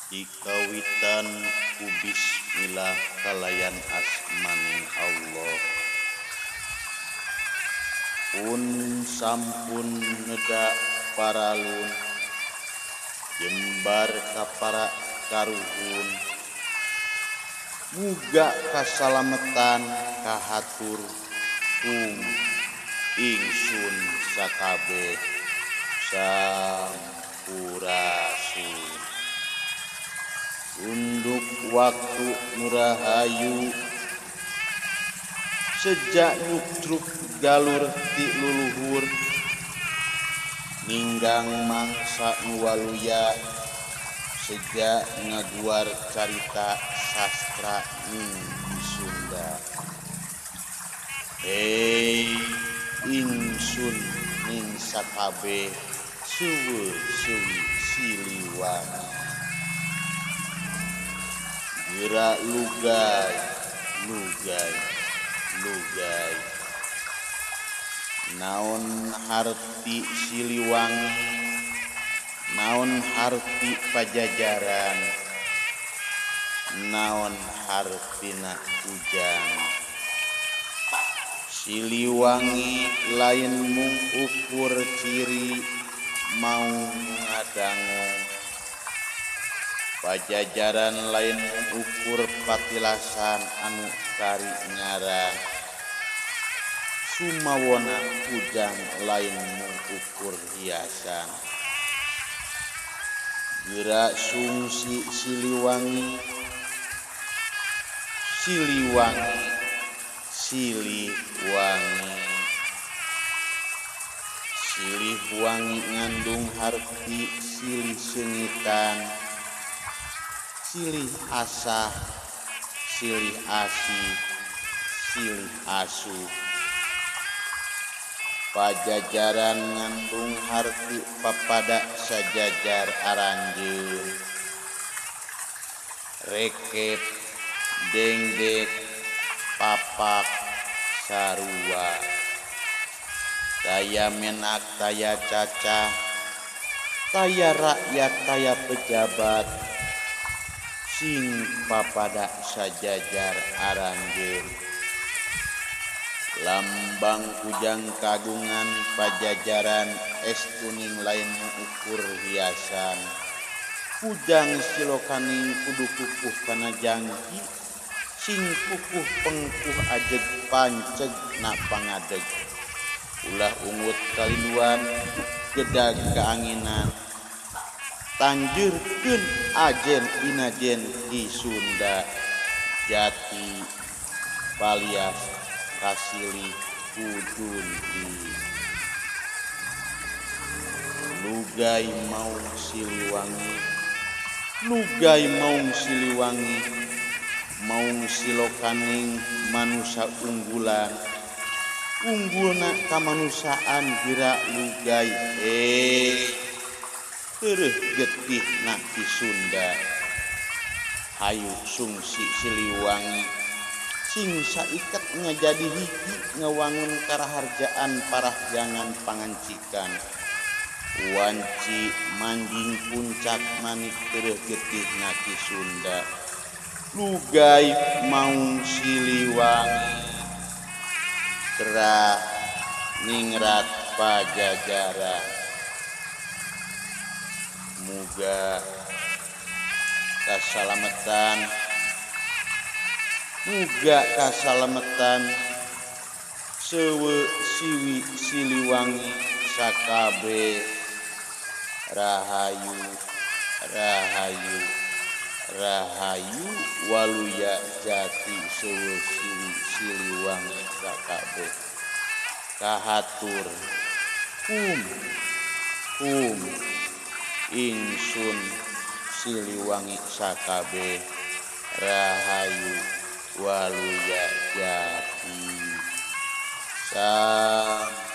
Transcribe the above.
Dikawitan ku bismillah kalayan asmaning Allah. Pun sampun nedak paralun, jembar kapara karuhun, muga kasalametan kahatur kum ingsun sakabeh sampurasun. Unduk waktu nurahayu, sejak nyuktruk galur ti luluhur, ninggang mangsa nu waluya, sejak ngaguar carita sastra ning di Sunda. Hei ingsun ning sakabeh suwe suwi Siliwangi. Gerak lugai, lugai, lugai. Naon harti Siliwangi, naon harti Pajajaran, naon hartina Kujang. Siliwangi lain mung ukur ciri mau ngadangu. Pajajaran lain ukur patilasan anu kari ngaran. Sumawona Kujang lain mung ukur hiasan. Gerak sungsi Siliwangi, Siliwangi, Siliwangi. Silih wangi ngandung harti silih seungitan, silih asah, silih asih, silih asuh. Pajajaran ngandung harti papada sajajar aranjeun, rekep, dengdek, papak, sarua. Taya menak, taya cacah, taya rakyat, taya pejabat, sing papada sajajar aranjeun. Lambang Kujang kagungan Pajajaran es kuning lain ukur hiasan. Kujang silokaning kudu kukuh kana jangki, sing kukuh pengkuh ajeg panceg na pangadeg. Ulah ungut kalinduan gedag kaanginan, tanjurkeun ajen inajen di Sunda jati palias kasilih kudunti. Lugai maung Siliwangi, lugai maung Siliwangi, maung silokaning manusa unggulan, unggulna kamanusiaan gerak lugai. Tereh getih na ki Sunda. Hayu sungsi Siliwangi, sing saiket ngajadi hiji ngawangun karaharjaan parahyangan pangancikan. Wanci manjing puncak manik tereh getih na ki Sunda. Lugai maung Siliwangi, terah ningrat Pajajaran. Muga kasalametan, muga kasalametan sewe siwi Siliwangi sakabe. Rahayu, rahayu, rahayu waluya jati sewe siwi Siliwangi sakabe. Kahatur kum kum ingsun Siliwangi sakabe. Rahayu waluya jati. Sam.